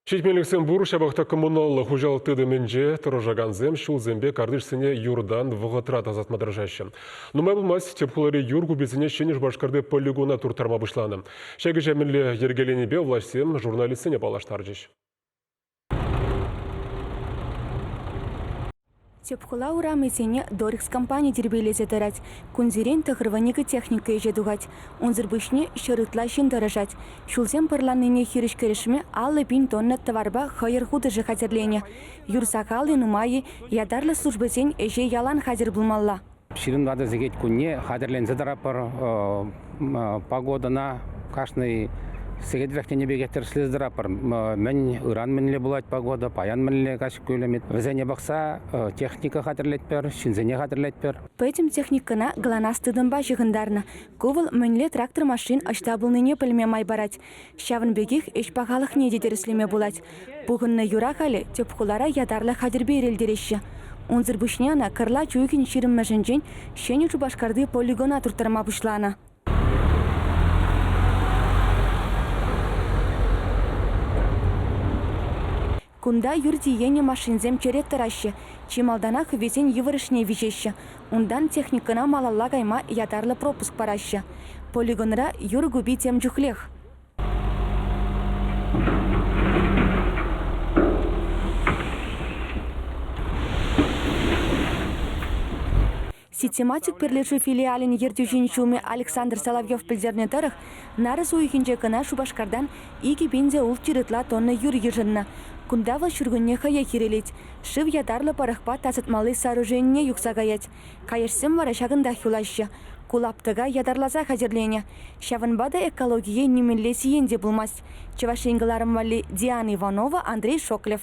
Ҫитменлӗхсем пур, ҫапах та коммуналлӑ хуҫалӑх тытӑмӗнче тӑрӑшакансем ҫулсемпе картишсене юртан вӑхӑтра тасатма тӑрӑшаҫҫӗ. Нумай пулмасть тӗп хулари юр куписене Ҫӗнӗ Шупашкарти полигона турттарма пуҫланӑ. Ҫак ӗҫе мӗнле йӗркеленипе влаҫсем журналистсене паллаштарчӗҫ. Тӗп хула урамӗсене Дорикс компани тирпейлесе тӑрать. Кунсерен тӑхӑрвуникӗ техника ӗҫе тухать. Унсӑр пуҫне ҫӗр ытла ҫын тӑрӑшать. Ҫулсем пӑрланнине хирӗҫ кӗрешме 50 пин тонна тӑварпа хӑйӑр хутӑшӗ хатӗрленӗ. Юр сахал-и, нумай-и, ятарлӑ службӑсен ӗҫе ялан хатӗр пулмалла. 24 сехет кунне хатӗрленсе тӑратпӑр. Погодӑна кашни сехетрех тенӗ пекех тӗрӗслесе тӑратпӑр. Мӗн ыран мӗнле пулать погода, паян мӗнле каҫ кӳлӗм. Вӗсене пӑхса техника хатӗрлетпӗр, ҫынсене хатӗрлетпӗр. Пӗтӗм техникӑна ГЛОНАСС тытӑмпа ҫыхӑнтарнӑ. Ку вӑл мӗнле трактор-машин ӑҫта пулнине пӗлме май парать. Ҫавӑн пекех ӗҫ пахалӑхне те тӗрӗслеме пулать. Пухӑннӑ юра халӗ тӗп хулара ятарлӑ хатӗрпе ирӗлтереҫҫӗ. Унсӑр пуҫне ӑна кӑрлач уйӑхӗн ҫирӗммӗшӗнчен Ҫӗнӗ Шупашкарти полигона турттарма пуҫланӑ. Кунта юр тиенӗ машинсем черет тӑраҫҫӗ. Чи малтанах вӗсен йывӑрӑшне виҫеҫҫӗ. Унтан техникӑна малалла кайма ятарлӑ пропуск параҫҫӗ. Полигонра юр купи тем чухлех. Ситиматик пӗрлешӳ филиалӗн ертӳҫин ҫумӗ Александр Соловьев пӗлтернӗ тӑрӑх, нарӑс уйӑхӗнче кӑна Шупашкартан 2600 ытла тонна юр йышӑннӑ. Кунта вӑл ҫуркунне хӑех ирӗлет. Шыв ятарлӑ пӑрӑхпа тасатмалли сооруженине юхса каять. Каяшсем вара ҫакӑнтах юлаҫҫӗ. Ку лаптӑка ятарласа хатӗрленӗ. Ҫавӑнпа та экологие нимӗнле сиен те пулмасть. Чӑваш Ен кӑларӑм валли Диана Иванова, Андрей Шоклев.